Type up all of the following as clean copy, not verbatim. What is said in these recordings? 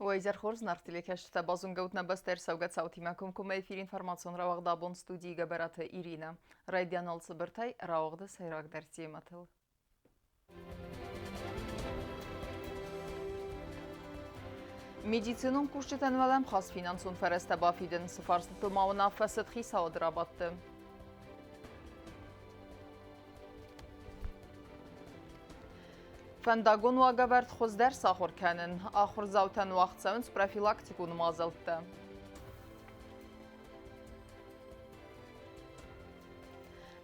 Уӕ изӕр хорз, нарт телекӕсджытӕ, базонгӕ нӕ бӕстӕ ӕрцӕугӕ цаутимӕ комкоммӕ эфир информацион рауагъд абон студийы Гӕбӕраты Иринӕ. Райдианыл цыбыртӕй рауагъды сӕйрагдӕр темӕтыл. Медицинон кусджытӕн уӕлӕмхас финансон фӕрӕзтӕ бафидын цы фарстытыл ма уынаффӕ цыд хицауады рабадты. Фӕндагон уагӕвӕрд хуыздӕр сахуыр кӕнын. Ахуырдзаутӕн уагъд цӕуынц профилактикон мадзӕлттӕ.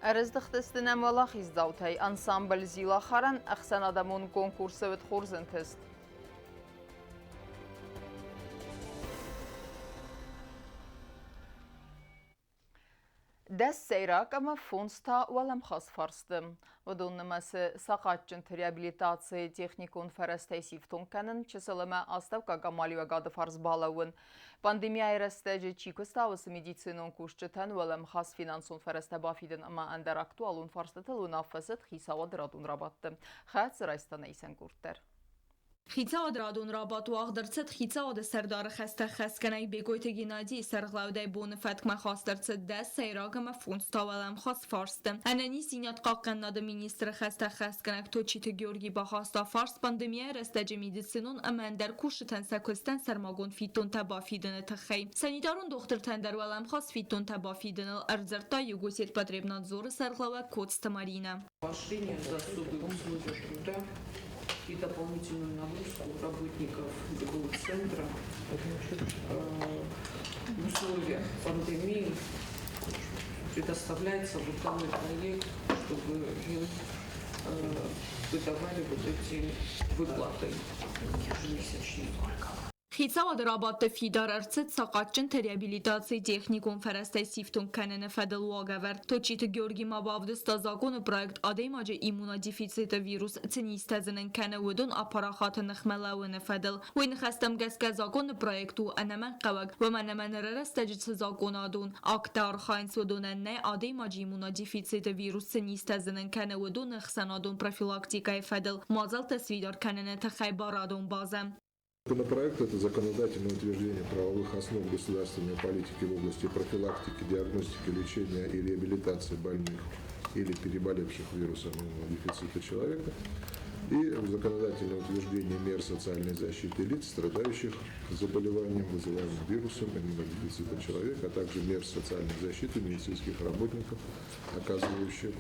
Ӕрыздыхтысты нӕм уӕлахиздзаутӕй ансамбль «Зилахарӕн» ӕхсӕнадӕмон конкурсы уыд хорз ӕнтыст. Дӕс сӕйраг ӕмӕ фондз та уӕлӕмхас фарсты. Уыдон нымӕцы сахъатджынты реабилитацийы техникон фӕрӕзтӕй сифтонг кӕнын, чысыл ӕмӕ астӕуккаг амалиуӕгады фарс балӕууын. Пандемияйы рӕстӕджы чи куыста, уыцы медицинон кусджытӕн уӕлӕмхас финансон фӕрӕзтӕ бафидын ӕмӕ ӕндӕр актуалон фарстытыл уынаффӕ цыд хицауады радон рабадты. Хӕцы райста нӕ исӕн къорд дӕр. Хицауады радон рабадт уагъд ӕрцыд Хицауады сӕрдары хӕстӕ хӕсгӕнӕг Бекъойты Геннадийы сӕргълӕудӕй боны фӕткмӕ хаст ӕрцыд дӕс сӕйраг ӕмӕ фондз та уӕлӕмхас фарсты. Ӕнӕниздзинад хъахъхъӕнынады министры хӕстӕ хӕсгӕнӕг Точиты Георгий бахаста фарст пандемияйы рӕстӕджы медицинон ӕмӕ ӕндӕр кусджытӕн сӕ куыстӕн сӕрмагонд фиддонтӕ бафидыны тыххӕй. Санитарон дохтыртӕн дӕр уӕлӕмхас фиддонтӕ бафидыныл ӕрдзырдта Югосетпотребнадзоры сӕргълӕууӕг Коцты Маринӕ. Поощрение за особые условия труда и дополнительную нагрузку работников ДГУ-центра в условиях пандемии предоставляется вот данный проект, чтобы им выдавали вот эти выплаты ежемесячные. Хицауады рабадты фидар ӕрцыд сахъатджынты реабилитацийы техникон фӕрӕзтӕй сифтонг кӕныны фӕдыл уагӕвӕрд. Точиты Георги ма бавдыста законы проект адӕймаджы иммунодефициты вирус цы низтӕ зынын кӕны, уыдон апарахаты ныхмӕ лӕууыны фӕдыл. Уый ныхӕстӕм гӕсгӕ законы проект у ӕнӕмӕнгхъӕуӕг, уымӕн ӕмӕ ныры рӕстӕджы цы законадон акттӕ архайынц, уыдонӕн нӕй адӕймаджы иммунодефициты вирус цы низтӕ зынын кӕны, уыдоны ӕхсӕнадон профилактикӕйы фӕдыл мадзӕлттӕ сфидар кӕныны тыххӕй барадон базӕ. Законопроект – это законодательное утверждение правовых основ государственной политики в области профилактики, диагностики, лечения и реабилитации больных или переболевших вирусом иммунодефицита человека и законодательное утверждение мер социальной защиты лиц, страдающих заболеванием, вызываемым вирусом иммунодефицита человека, а также мер социальной защиты медицинских работников, оказывающих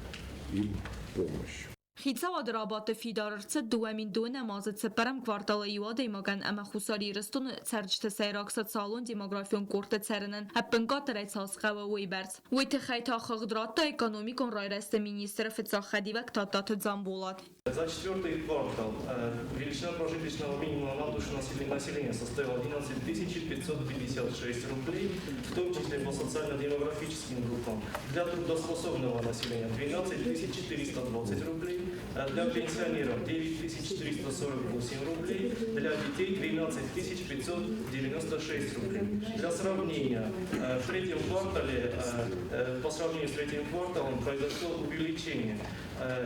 им помощь. Хицауады рабадты фидар ӕрцыд 2002 азы цыппӕрӕм кварталы иу адӕймагӕн ӕмӕ Хуссар Ирыстоны цӕрджыты сӕйраг социалон-демографион къордты цӕрынӕн ӕппынкъаддӕрӕй цас хъӕуы, уыйбӕрц. Уый тыххӕй та хыгъд радта экономикон райрӕзты министры фыццаг хӕдивӕг Тадтаты Дзамболат. За четвертый квартал величина прожиточного минимума на душу населения составила 11 556 рублей, в том числе по социально-демографическим группам. Для трудоспособного населения 12 420 рублей, для пенсионеров 9 448 рублей, для детей 12 596 рублей. Для сравнения, в третьем квартале, по сравнению с третьим кварталом, произошло увеличение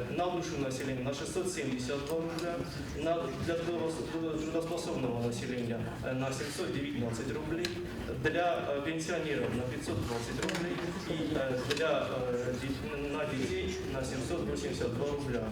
на душу населения на 672 рубля, для трудоспособного населения на 719 рублей, для пенсионеров на 520 рублей и на детей на 782 рубля.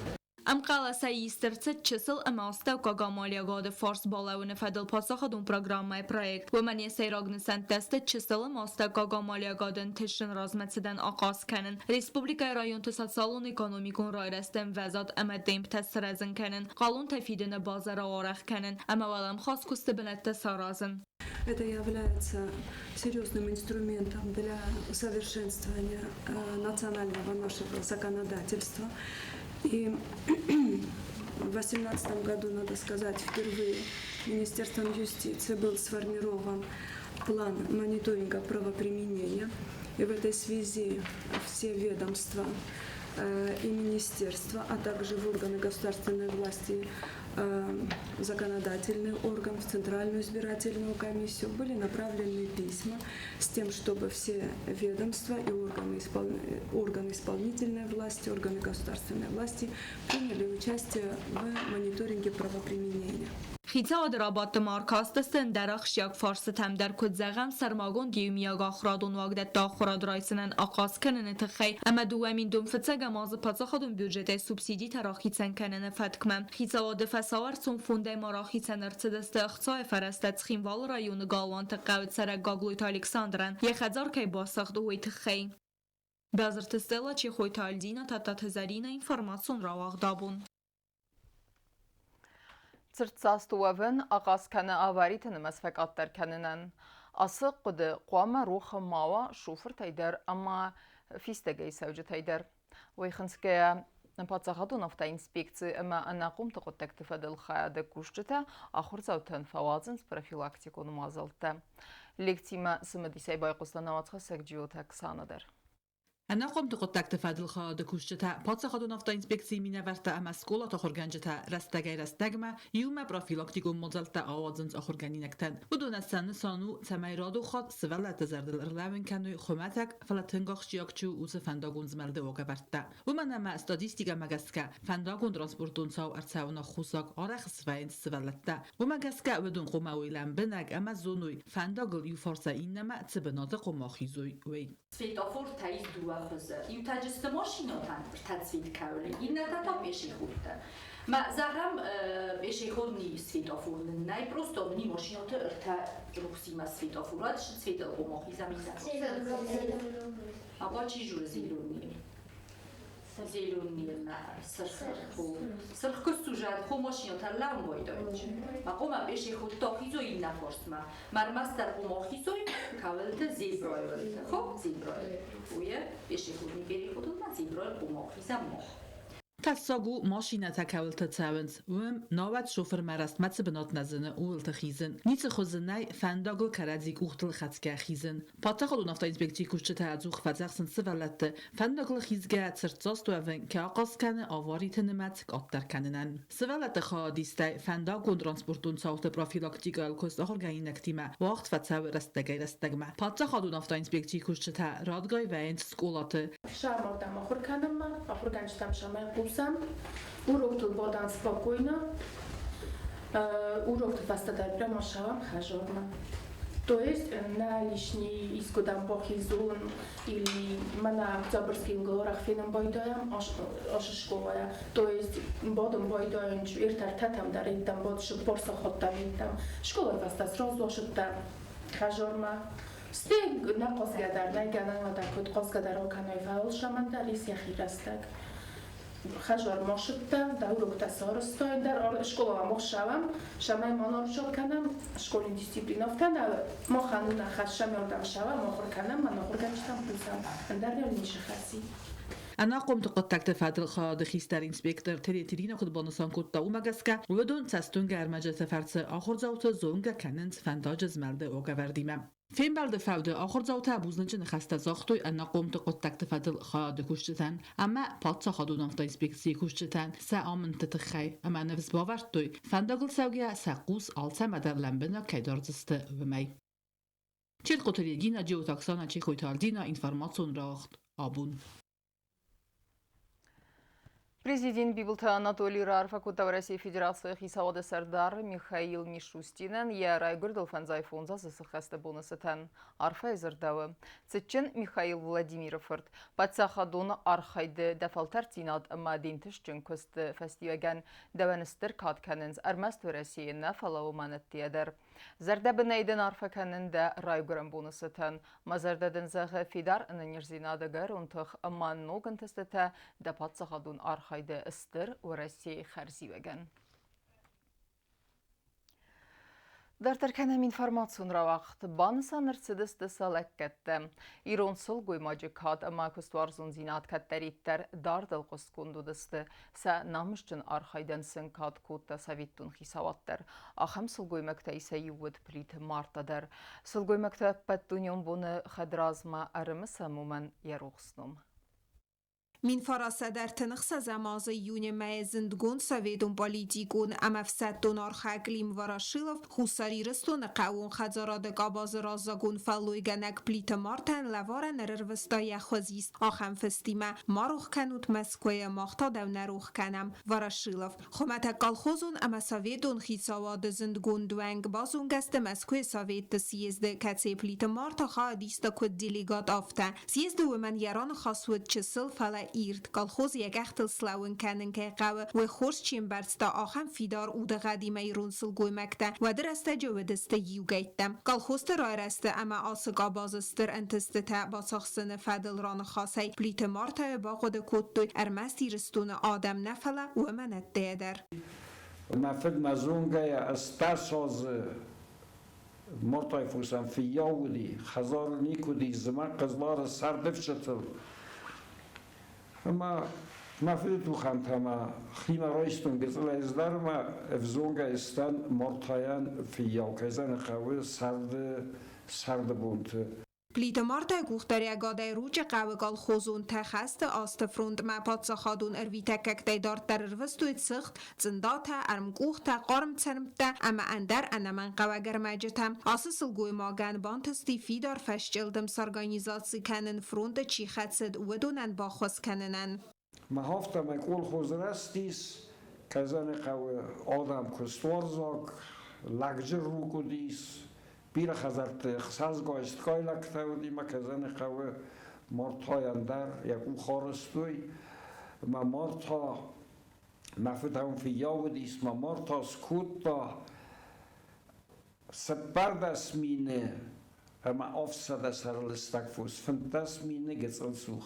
Ӕмхъӕлӕсӕй ист ӕрцыд чысыл ӕмӕ астӕуккаг амалиуӕгады фарс балӕууыны фӕдыл паддзахадон программӕйы проект. Уымӕн йӕ сӕйраг нысӕнттӕ сты чысыл ӕмӕ астӕуккаг амалиуӕгады ӕнтыстджын размӕцыдӕн ахъаз кӕнын, республикӕйы районты социалон-экономикон райрӕзты ӕмвӕзад ӕмӕ темптӕ сырӕзын кӕнын, хъалонтӕ фидыны базӕ рауӕрӕх кӕнын ӕмӕ уӕлӕмхас куысты бынӕттӕ саразын. Это является серьезным инструментом для усовершенствования национального нашего законодательства. И в 2018 году, надо сказать, впервые Министерством юстиции был сформирован план мониторинга правоприменения. И в этой связи все ведомства и министерства, а также в органы государственной власти, законодательный орган, в Центральную избирательную комиссию были направлены письма с тем, чтобы все ведомства и органы исполнительной власти, органы государственной власти приняли участие в мониторинге правоприменения. Хицауады рабадты ма ӕркастысты ӕндӕр ахсджиаг фарстытӕм дӕр, куыд зӕгъӕм, сӕрмагонд иумиаг ахуырадон уагдӕтты ахуырад райсынӕн ахъаз кӕныны тыххӕй ӕмӕ 2005 азы паддзахадон бюджетӕй субсидитӕ рахицӕн кӕныны фӕткмӕ. Хицауады фӕсауӕрцон фондӕй ма рахицӕн ӕрцыдысты ӕхцайы фӕрӕзтӕ Цхинвалы районы Галуанты хъӕуы цӕрӕг Гаглойты Александрӕн, йӕ хӕдзар кӕй басыгъд, уый тыххӕй. Базырты Стелла, Чехойты Альдина, Тадтаты Зӕринӕ, информацион рауагъд абон. Цырддзаст уӕвын ахъаз кӕны авариты нымӕц фӕкъаддӕр кӕнынӕн. Ацы хъуыды хъуамӕ рох ма уа шофыртӕй дӕр ӕмӕ фистӕгӕй цӕуджытӕй дӕр. Уый хынцгӕйӕ, паддзахадон автоинспекци ӕмӕ ӕнахъомты хъуыддӕгты фӕдыл хайады кусджытӕ ахуырдзаутӕн фӕуадзынц профилактикон мадзӕлттӕ. Лекцимӕ цымыдисӕй байхъуыста науӕдзхӕссӕг Джиоты Оксана дӕр. Ӕнахъомты хъуыддӕгты фӕдыл хайады кусджытӕ, паддзахадон автоинспекцийы минӕвӕрттӕ ӕмӕ скъолаты ахуыргӕнджытӕ рӕстӕгӕй-рӕстӕгмӕ иумӕ профилактикон мадзӕлттӕ ауадзынц ахуыргӕнинӕгтӕн. Уыдонӕн сӕ нысан у, цӕмӕй радон хатт сывӕллӕтты зӕрдыл ӕрлӕууын кӕной хуымӕтӕг, фӕлӕ тынг ахсджиаг чи у, уыцы фӕндагон змӕлды уагӕвӕрдтӕ. Уымӕн ӕмӕ статистикӕмӕ гӕсгӕ, фӕндагон транспортон цау ӕрцӕуын аххосаг арӕх свӕййынц сывӕллӕттӕ. Уымӕ гӕсгӕ уыдон хъуамӕ уой лӕмбынӕг ӕмӕ зоной, фӕндагыл иу фарсӕй иннӕмӕ цы бынаты хъуамӕ ахизой, уый. Светофортӕ ис дыууӕ хуызы. Иутӕ сты машинӕтӕн, ӕртӕ цвет кӕуылы, иннӕтӕ та пешеходтӕ. Мӕ зӕгъӕм, пешеходный светофор нын нӕй, просто мын машинӕты ӕртӕ рухсимӕ светофор, уӕд цветыл хъуамӕ хизӕм иннӕ. Апа чи журы зеленый? Зеленый сырх. Сырх куы сужат, хо машинӕтӕ лӕууой дойч. Ма хъуамӕ пешеходтӕ хизой иннӕ фарсмӕ. Мармастар хъуамӕ хизой, кӕуылты зебрайыл. Хо зебрайыл. Уе пешеходный переходыл ма зебрайыл хъуамӕ хизӕм мах. Тӕссаг у, машинӕтӕ кӕуылты цӕуынц, уым, науӕд шофырмӕ рӕстмӕ цы бынат нӕ зыны, ууылты хизын. Ницы хуызы нӕй фӕндагыл кӕрӕдзи къухтыл хӕцгӕ хизын. Паддзахадон автоинспекцийы кусджытӕ ӕдзух фӕдзӕхсынц сывӕллӕтты, фӕндагыл хизгӕ цырддзаст уӕвын кӕй ахъаз кӕны авариты нымӕц къаддӕр кӕнынӕн. Сывӕллӕтты хайадистӕй фӕндагон транспортон цауты профилактикӕйыл куыст ахуыргӕнинӕгтимӕ уагъд фӕцӕуы рӕстӕгӕй-рӕстӕгмӕ. Паддзахадон автоинспекцийы кусджытӕ радгай вӕййынц скъолаты. Ӕфсӕрмӕгтӕм ахуыр кӕнынмӕ, ахуыргӕнджытӕм сӕмӕ хъусӕм, уроктыл бадан спокойно, урокты фӕстӕ дӕр прямо шавам хӕзормӕ. То есть нӕ лишний искуыдӕм бахизон или мӕнӕ Октябрьский уголорах фенын байдайӕм асы школайӕ. То есть бадын байдайын ӕртӕртӕтӕм дӕр иттӕм бад цыппар сахаттӕм иттӕм. Школайы фӕстӕ сразу ашыдтӕ хӕзормӕ. Стӕй нӕ хъазгӕ дӕр нӕй гӕнӕн уӕдӕ куыд хъазгӕ дӕр акӕной, фӕлӕ сӕмӕн дӕр ис йӕхи рӕстӕг. Хӕзар ма сыдтӕн, дӕ уроктӕ сарӕзтай дӕр, скъоламӕ мах ссӕуӕм, цӕмӕй ма нарушат кӕнӕм школьный дисциплина. Афтӕ нӕ махӕн у нӕ хӕс, цӕмӕй ардӕм ссӕуӕм, ахуыр кӕнӕм, ӕмӕ ахуыргӕнджытӕм хъусӕм, ӕндӕр нӕм ницы хӕс и. Ӕнахъомты хъуыддӕгты фӕдыл хайады хистӕр инспектор Теретерина куыд банысан кодта, уымӕ гӕсгӕ уыдон цӕстуынгӕ ӕрмӕджыты фӕрцы ахуырдзауты зонгӕ кӕнынц фӕндаджы змӕлды уагӕвӕрдимӕ. Фембӕлды фӕуды ахуырдзаутӕ бузныджы ныхӕстӕ загътой ӕнахъомты хъуыддӕгты фӕдыл хайады кусджытӕн ӕмӕ паддзахадон автоинспекцийы кусджытӕн сӕ амындты тыххӕй ӕмӕ ныфс бавӕрдтой, фӕндагыл цӕугӕйӕ сӕ хъус алцӕмӕ дӕр лӕмбынӕг кӕй дардзысты, уымӕй. Чертхъоты Регина, Джиоты Оксана, Чехойты Альдина, информацион рауагъд абон. Президент Бибылты Анатолий раарфӕ кодта Уӕрӕсейы Федерацийы хицауады сӕрдар Михаил Мишустинӕн йӕ райгуырдыл фӕндзай фондз азы сыххӕсты боны цытӕн. Арфӕйы дзырдӕуы. Цытджын Михаил Владимиры фырт, паддзахадон архайды дӕ фӕлтӕрддзинад ӕмӕ де нтыстджын куысты фӕстиуӕгӕн дӕуӕн стыр кад кӕнынц ӕрмӕст Уӕрӕсейы нӕ, фӕлӕ уымӕн ӕддейӕ дӕр. Зӕрдӕбынӕй дын арфӕ кӕнын дӕ райгуырӕн боны цытӕн. Мӕ зӕрдӕ дын зӕгъы фидар ӕнӕниздзинады ӕгӕрон тых ӕмӕ ног ӕнтыстытӕ дӕ паддзахадон архайды Стыр Уӕрӕсейы хӕрзиуӕгӕн. Дарддӕр кӕнӕм информацион рауагъд. Банысан ӕрцыдысты сӕ лӕггӕдтӕ. Ирон сылгоймаджы кад ӕмӕ куыстуарзондзинад кӕддӕриддӕр дардыл хъуыстгонд уыдысты. Сӕ намысджын архайдӕн сын кад кодта советон хицауад дӕр. Ахӕм сылгоймӕгтӕй сӕ иу уыд Плиты Марта дӕр. Сылгоймӕгтӕ ӕппӕтдунеон боны хӕдразмӕ ӕрымысӕм уымӕн йӕ рухс ном. 1936 азы июны мӕйы зындгонд советон политикон ӕмӕ ӕфсӕддон архайӕг Клим Ворошилов Хуссар Ирыстоны хъӕууон хӕдзарады къабазы раззагон фӕллойгӕнӕг Плиты Мартӕн лӕварӕн ӕрӕрвыста йӕ хуызист ахӕм фыстимӕ: «Ма рох кӕнут Мӕскуыйы, мах та дӕу нӕ рох кӕнӕм». Ворошилов. Хуымӕтӕг колхозон ӕмӕ советон хицауады зындгонд уӕнг базонгӕ сты Мӕскуыйы Советты съезды, кӕцыйы Плиты Марта хайад иста куыд делегат, афтӕ. Съезды уымӕн йӕ раныхас уыд чысыл, фӕлӕ ирд, колхоз йӕ къӕхтыл слӕууын кӕнын кӕй хъӕуы, уый хорз чи ӕмбӕрста, ахӕм фидар удыгъӕдимӕ ирон сылгоймӕгтӕ уӕды рӕстӕджы уыдысты иугӕйттӕ. Колхозты райрӕзты ӕмӕ ацы къабазы стыр ӕнтыстытӕ бацахсыны фӕдыл раныхасӕй Плиты Мартайы бахъуыды кодтой ӕрмӕст Ирыстоны адӕм нӕ, фӕлӕ уымӕн ӕддейӕ дӕр. Мӕ фыд мӕ зонгӕйӕ 18 азы Мортай фосӕн фыййау уыди, хӕдзары никуы уыди, зымӕг Хъызлары цардыфсытыл. Ӕмӕ мӕ фыды тухӕнтӕ мӕ химӕ райстон гыццылӕй ӕз дӕр ӕмӕ ӕвзонгӕй сдӕн Мортайӕн фыййау, кӕй зӕгъын хъӕуы, сӕрды, сӕрды бонты. Плиты Мартайы къухдариӕгадӕй Ручъы хъӕуы колхозонтӕ хӕсты азты фронтмӕ паддзахадон ӕрвитӕггӕгтӕй дарддӕр ӕрвыстой цыхт, цъындатӕ, ӕрмкъухтӕ, хъарм цӕрмттӕ ӕмӕ ӕндӕр ӕнӕмӕнгхъӕуӕг ӕрмӕджытӕ. Ацы сылгоймагӕн бантысти фидар фӕсчъылдым сорганизаци кӕнын фронты чи хӕцыд, уыдонӕн баххуыс кӕнынӕн. Мах афтӕмӕй колхоз рӕзтис, Казаны хъӕуы адӕм куыстуарзаг, лӕгджын рук уыдис, бирӕ хӕдзӕртты ӕхсӕзгай стгай лӕгтӕ уыди ӕмӕ Казаны хъӕуы Мартайӕн дӕр йӕ къух арӕзтой. Ӕмӕ Марта, мӕ фыд ӕм фыййау уыдис, мӕ Марта скодта 14 мины ӕмӕ 700 сӕрылыстӕг фос, 15 мины гыццыл цух.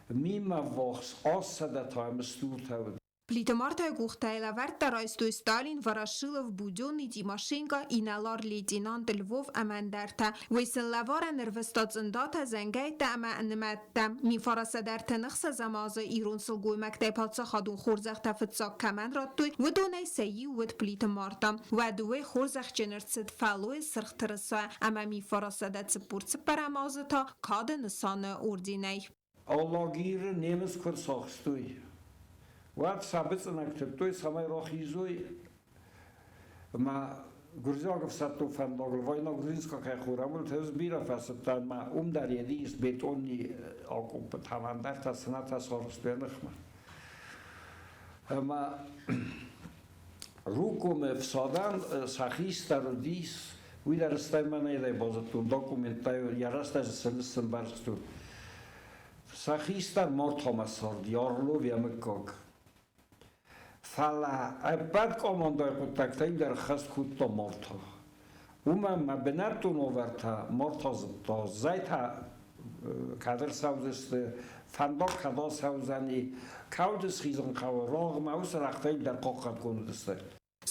Мимӕ ввахс 800 та ӕмӕ стуртӕ уыд. Плиты Мартайы къухтӕй лӕвӕрттӕ райстой Сталин, Ворошилов, Буденный, Тимошенко, инӕлар-лейтенант Львов ӕмӕ ӕндӕртӕ. Уый сын лӕварӕн ӕрвыста цъындатӕ, зӕнгӕйттӕ ӕмӕ нымӕттӕ. 1916 азы ирон сылгоймӕгтӕй паддзахадон хорзӕхтӕ фыццаг кӕмӕн радтой, уыдонӕй сӕ иу уыд Плиты Марта. Уӕд уый хорзӕхджын ӕрцыд Фӕллойы Сырх тырыса ӕмӕ 1944 азы та Кады нысаны орденӕй. Алагиры немыц куы рцахстой, уӕд сӕ быцъынӕг тыдтой, цӕмӕй рахизой ӕмӕ гуырдзиаг ӕфсӕддон фӕндагыл Войно-Грузинская кӕй хурӕмбырд, ӕз бирӕ фӕцыдтӕн ӕмӕ уым дӕр ис бетонни акъоппытӕ ӕмӕ ӕндӕртӕ цынӕтӕ сарӕзтой йӕ ныхмӕ. Ӕмӕ Рукъомы ӕфсадӕн сӕ хистӕр уыдис, уый дӕр стӕй мӕнӕй базыдтон документтӕ, йӕ рӕстӕджы сын ныссымбӕрзтон. Сӕ хистӕр Мортомӕ царди, Орлов йӕ мыггаг. Фӕлӕ ӕппӕт командӕйы хъуыддӕгтӕй дӕр ӕххӕст кодта Морто. Уымӕн мӕ бынӕттон уавӕртӕ Морто зыдта, зӕйтӕ кӕд ӕрцӕудзысты, фӕндаг кӕд ацӕудзӕни, кӕуылты схизын хъӕуы, рагъмӕ уыцы рӕгътӕй дӕр хъахъхъӕдгонд уыдысты.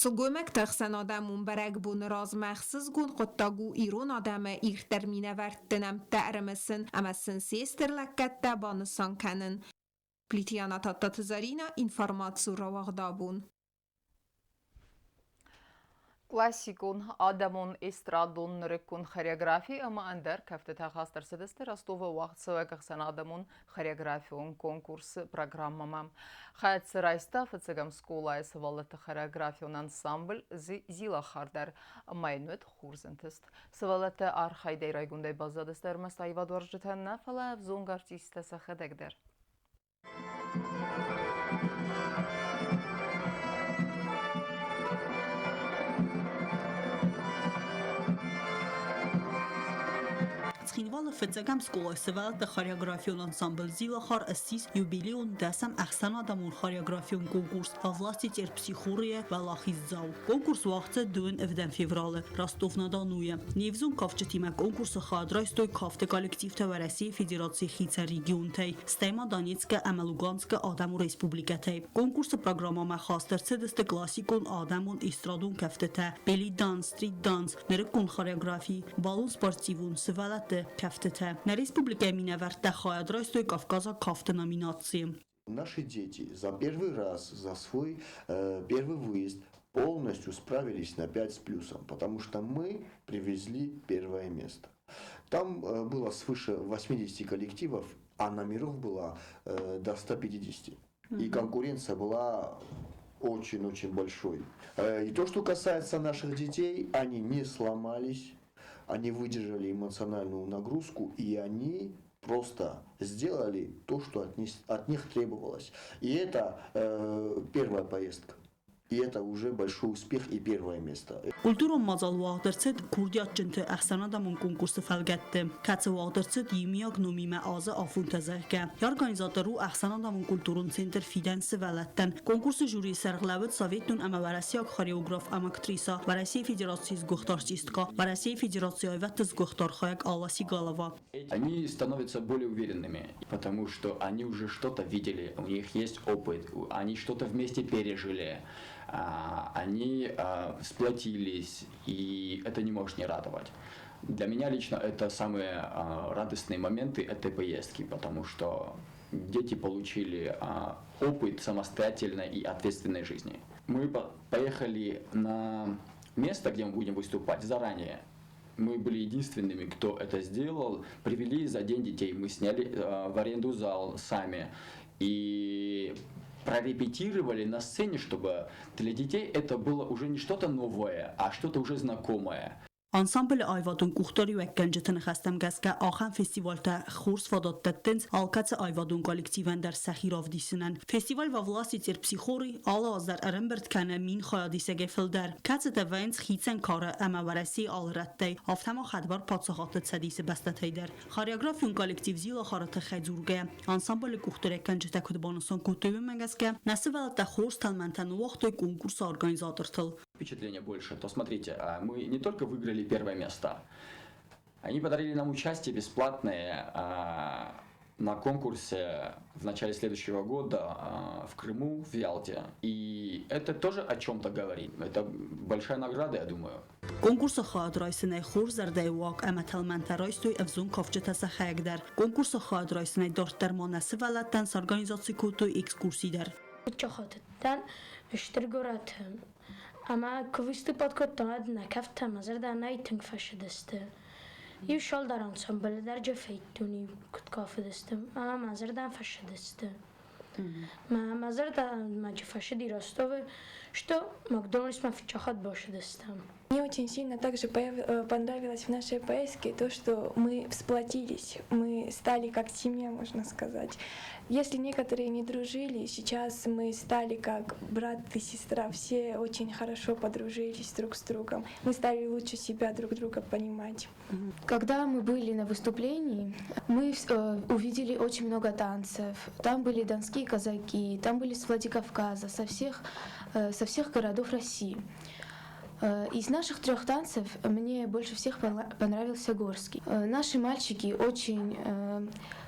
Сылгоймӕгты ӕхсӕнадӕмон бӕрӕгбоны размӕ ӕхсызгон хъуыддаг у ирон адӕмы ирддӕр минӕвӕртты нӕмттӕ ӕрымысын ӕмӕ сын се стыр лӕггӕдтӕ банысан кӕнын. Плитиана Тадтаты Заринӕ, информаци рауагъдабон. Классикон, адӕмон, эстрадон, нырыккон хореографи ӕмӕ ӕндӕр кӕфтытӕ хаст ӕрцыдысты Ростовы уагъдцӕуӕг ӕхсӕнадӕмон хореографион конкурсы программӕмӕ. Хайад цы райста фыццӕгӕм скъолайы сывӕллӕтты хореографион ансамбль «Зилахар» дӕр ӕмӕ йын уыд хурдзынтыст. Сывӕллӕттӕ архайдӕй райгондӕй баззадысты ӕрмӕст аивадуарзджытӕ нӕ, фӕлӕ ӕвзонг артисттӕ сӕхӕдӕг дӕр. Цхинвалы фыццӕгӕм скъолайы сывӕллӕтты хореографион ансамбль «Зилахар» ссис юбилейон дӕсӕм ӕхсӕнадӕмон хореографион конкурс «Во власти терпсихоры» уӕлахиздзау. Конкурс уагъд цыд дыууын ӕвдӕм февралы Ростов-на-Донуйы. Не взонг кафджытимӕ конкурсы хайад райстой кафты коллективтӕ Уӕрӕсейы Федерацийы хицӕн регионтӕй, стӕй ма Донецкы ӕмӕ Луганскы адӕмон республикӕтӕй. Конкурсы программӕмӕ хаст ӕрцыдысты классикон адӕмон эстрадон кӕфтытӕ, белли-данс, стрит-данс, нырыккон хореографи, балон-спортивон, сывӕллӕтты кӕфтытӕ. Нӕ республикӕйы минӕвӕрттӕ хайад райстой Кавказаг кафты номинацийы. Наши дети за первый раз, за свой первый выезд полностью справились на 5 с плюсом, потому что мы привезли первое место. Там было свыше 80 коллективов. А номеров было до 150. И конкуренция была очень-очень большой. И то, что касается наших детей, они не сломались, они выдержали эмоциональную нагрузку, и они просто сделали то, что от них требовалось. И это первая поездка. И это уже большой успех и первое место. Культурон мадзал уагъд ӕрцыд курдиатджынты ӕхсӕнадӕмон конкурсы фӕлгӕтты, кӕцы уагъд ӕрцыд иумиаг номимӕ азы афонтӕ, зӕгъгӕ. Йӕ организатор у ӕхсӕнадӕмон культурон центр Фидӕн сывӕллӕттӕн. Конкурсы жюрийы сӕргълӕууыд советон ӕмӕ уӕрӕсейаг хореограф ӕмӕ актриса, Уӕрӕсейы Федерацийы сгуыхт артисткӕ, Уӕрӕсейы Федерацийы аивӕдты сгуыхт архайӕг Алла Сигалова. Они становятся более уверенными, потому что они уже что-то видели, у них есть опыт, они что-то вместе пережили, они сплотились, и это не может не радовать. Для меня лично это самые радостные моменты этой поездки, потому что дети получили опыт самостоятельной и ответственной жизни. Мы поехали на место, где мы будем выступать, заранее. Мы были единственными, кто это сделал. Привели за день детей, мы сняли в аренду зал сами. И прорепетировали на сцене, чтобы для детей это было уже не что-то новое, а что-то уже знакомое. Ансамблы аивадон къухдариуӕггӕнджыты ныхӕстӕм гӕсгӕ ахӕм фестивалтӕ хорз фадат дӕттынц алкӕцы аивадон коллективӕн дӕр сӕхи равдисынӕн. Фестиваль «Во власти Терпсихоры» алы аз дӕр ӕрӕмбырд кӕны 1000 хайадисӕгӕй фылдӕр, кӕцытӕ вӕййынц хицӕн кары ӕмӕ Уӕрӕсейы алы рӕттӕй, афтӕ ма Хӕдбар паддзахадты цӕдисы бӕстӕтӕй дӕр. Хореографион коллектив Зилахары тыххӕй дзургӕйӕ, ансамблы къухдариуӕггӕнджытӕ куыд банысан кодтой, уымӕ гӕсгӕ нӕ сывӕллӕттӕ хорз тӕлмӕнтӕ ныууагътой конкурсы организатортыл. Впечатление больше, то смотрите, мы не только выиграли первое место, они подарили нам участие бесплатное на конкурсе в начале следующего года в Крыму, в Ялте. И это тоже о чем-то говорит. Это большая награда, я думаю. Конкурсы хайад райсынӕй хорз зӕрдӕйы уаг ӕмӕ тӕлмӕнтӕ райстой ӕвзонг кафджытӕ сӕхӕдӕг дӕр. Конкурсы хайад райсынӕй дарддӕр ма нӕ сывӕллӕттӕн сорганизаци кодтой экскурси дӕр. Хатыдтӕн стыр горӕты ӕмӕ куы выступать кодтам, уӕд нӕ кӕфтӕ мӕ зӕрдӕ нӕ тынг фӕцыдысты. Иу цалдӕр ансамблы дӕр федтон, куыд кафыдысты, ӕмӕ мӕ зӕрдӕ фӕцыдысты. Мӕ зӕрдӕ ма фӕцыди Ростовы, что Макдональдсмӕ фыццаг хатт бацыдыстӕм. Мне очень сильно также понравилось в нашей поездке то, что мы сплотились, мы стали как семья, можно сказать. Если некоторые не дружили, сейчас мы стали как брат и сестра, все очень хорошо подружились друг с другом. Мы стали лучше себя друг друга понимать. Когда мы были на выступлении, мы увидели очень много танцев. Там были донские казаки, там были с Владикавказа, со всех городов России. Из наших трех танцев мне больше всех понравился горский. Наши мальчики очень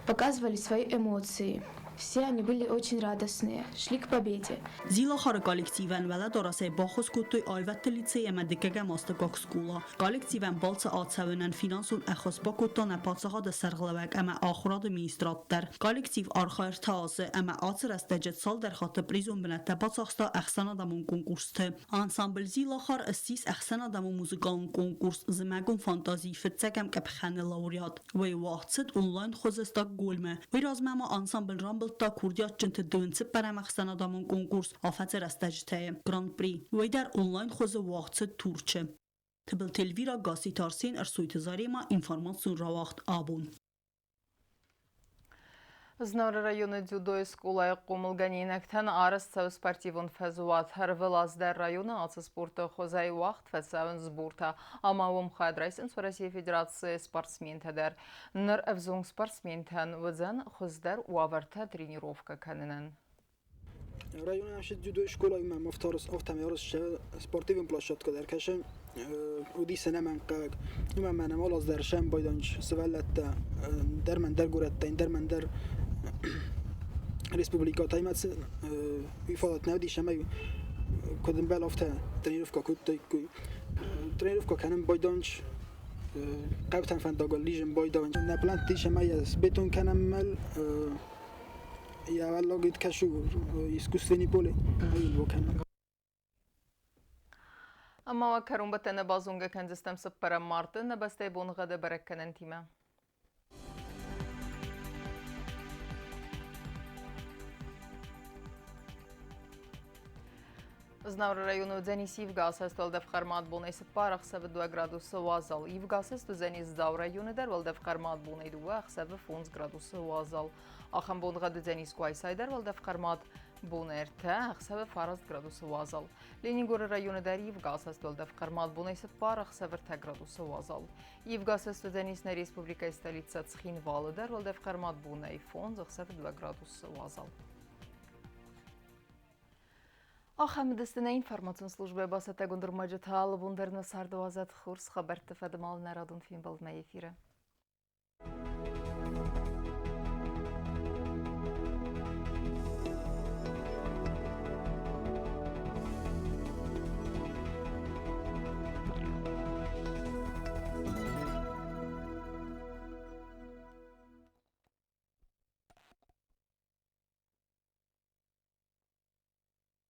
показывали свои эмоции. Все они были очень радостные, шли к победе. Зилахары коллективӕн уӕлӕдарӕсӕй баххуыс кодтой аивӕдты лицей ӕмӕ дыккӕгӕм астӕуккаг скъола. Коллективӕн балцы ацӕуынӕн финансон ӕххуыс бакодта нӕ паддзахады сӕргълӕууӕг ӕмӕ ахуырады министрад дӕр. Коллектив архайы 3 азы ӕмӕ ацы рӕстӕджы цалдӕр хатты призон бынӕттӕ бацахста ӕхсӕнадӕмон конкурсты. Ансамбль Зилахар ссис ӕхсӕнадӕмон музыкалон конкурс «Зымӕгон фантази» фыццӕгӕм къӕпхӕны лауреат. Уый уагъд цыд онлайн хуызы Стокгольмы. Уый размӕ ма ансамбль рамбылдта курдиатджынты дыууын цыппӕрӕм ӕхсӕнадӕмон конкурс афӕдзы рӕстӕджытӕ Гран-при. Уый дӕр онлайн хуызы уагъд цыд Турчы. Тыбылты Эльвира, Гасситы Арсен, Ӕрсойты Зарема, информацион рауагъд Абон. Знауыры районы дзюдойы скъолайы хъомылгӕнинӕгтӕн арӕзт цӕуы спортивон фӕзуат. Ӕрвылаз дӕр районы ацы спорты хуызӕй уагъд фӕцӕуынц сбортӕ, ӕмӕ уым хайад райсынц Уӕрӕсейы Федерацийы спортсментӕ дӕр. Ныр ӕвзонг спортсментӕн уыдзӕн хуыздӕр уавӕртӕ тренировкӕ кӕнынӕн. Районы наше дзюдойы скъолайы ма афтӕмӕй арӕзт спортивон площадка дӕр кӕсы уыди ӕнӕмӕнгхъӕуӕг. Уымӕн ӕмӕ нӕм алы аз дӕр сӕмбӕлынц сывӕллӕттӕ дӕр ӕндӕр горӕттӕй, дӕр ӕндӕр республикӕтӕй ӕмӕ сын уый фадат нӕ уыдис, ӕмӕ куыд ӕмбӕлы, афтӕ тренировкӕ кодтаиккой. Тренировкӕ кӕнын байдайынц хъӕутӕм фӕндагыл лизын байдайынц. Нӕ плӕнтты ис ӕмӕ йӕ сбетон кӕнӕм йӕ уӕллаг кӕсы искусственный поле кӕнӕм. Ӕмӕ уӕ кӕронбӕттӕны базонгӕ кӕндзыстӕм цыппӕрӕм марты нӕ бӕстӕйы боныгъӕды бӕрӕггӕнӕнтимӕ. Знауыры районы уыдзӕнис ивгӕ асӕст, уӕлдӕф хъӕрмад бонӕй 4, ӕхсӕвы 2 градусы уазал. Ивгӕ асӕст уыдзӕнис Дзауы районы дӕр, уӕлдӕф хъӕрмад бонӕй 2, ӕхсӕвы 5 градусы уазал. Ахӕм боныгъӕд уыдзӕнис Къуайсайы дӕр, уӕлдӕф хъӕрмад бон 3, ӕхсӕвы 9 градусы уазал. Ленингоры районы дӕр ивгӕ асӕст, уӕлдӕф хъӕрмад бонӕй 4, ӕхсӕвы 3 градусы уазал. Ивгӕ асӕст уыдзӕнис нӕ республикӕйы столицӕ Цхинвалы дӕр, уӕлдӕф хъӕрмад бонӕй 5, ӕхсӕвы 2 градусы уазал. Ахӕм уыдысты нӕ информацион службӕйы бацӕттӕгонд ӕрмӕджытӕ. Алы бон дӕр нӕ царды уадзӕд хорз хабӕртты фӕдыл нӕ радон фембӕлдмӕ эфиры.